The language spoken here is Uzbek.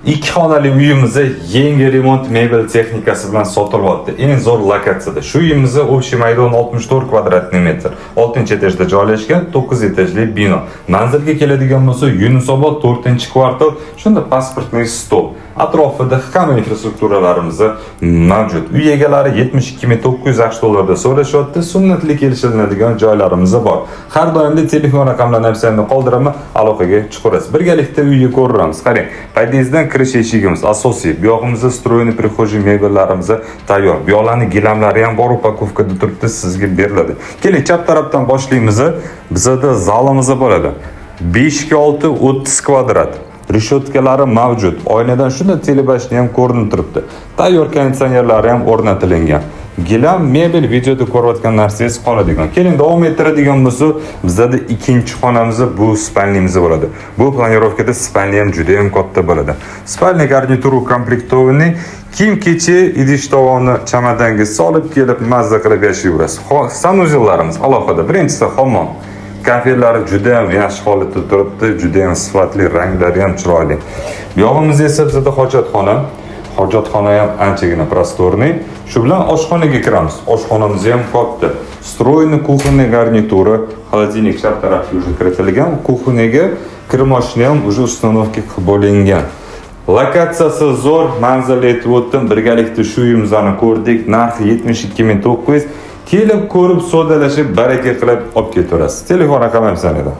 Ikki xonali uyimizni yangi remont, mebel texnikasi bilan sotilyapti. Eng zo'r lokatsiyada. Shu uyimizni общий maydoni 64 квадратный metr. 6 etajda joylashgan 9 etajli bino. Manzilga keladigan bo'lsa, Yunusobod 4-kvartal, shunda паспортный стол. Atrofida hamma infrastrukturalarimiz mavjud. Uy egalari 72 900 AQSh dollarida so'rashyapti. Sunnatli kelishiladigan joylarimiz bor. Har doimda telefon raqamlarini описание da qoldiraman, aloqaga chiqaverasiz. Birgalikda uyni ko'ramiz. Qarang, podyezddan kirish eshigimiz asosiy. Bu yog'imizda встроенный прихожий mebellarimiz tayyor. Bu yoqlarning gilamlari ham bor, упаковка da turibdi, sizga beriladi. Keling, chap tarafdan boshlaymiz. Bizada zalimiz bo'ladi. 5 ga 6, 30 kvadrat. Reshotkalari mavjud. Oynadan shunda телебашня ham ko'rinib turibdi. Tayyor konditsionerlari ham o'rnatilgan. Gilam, mebel, videoda ko'rayotgan narsangiz qoladigan. Keling, davom ettiradigan bo'lsa, bizada ikkinchi xonamiz, bu спальня miz bo'ladi. Bu планировка da спальня ham juda ham katta bo'ladi. Спальня garnituri укомплектованный. Kiyim-kechak, idish tovonni chamadonga solib kelib, mazza qilib yashayverasiz. Санузел larimiz alohida. Birinchisi hammom. Kafellari juda ham yaxshi holatda turibdi, juda ham sifatli, ranglari ham chiroyli. Bu yog'imiz esa bizada hojatxona. Hojatxona ham anchagina просторный. Shu bilan oshxonaga kiramiz. Oshxonamiz ham katta. Встроенный кухонный garnituri, холодильник chap tarafga уже kiritilgan, кухня ga kir moshina ham уже установка qilib bo'lingan. Lokatsiyasi zo'r, manzil aytib o'tdim. Birgalikda shu uyimizni ko'rdik. Narxi 72 900. Kelib ko'rib, savdolashib, baraka qilib olib ketaverasiz. Telefon raqami описание da.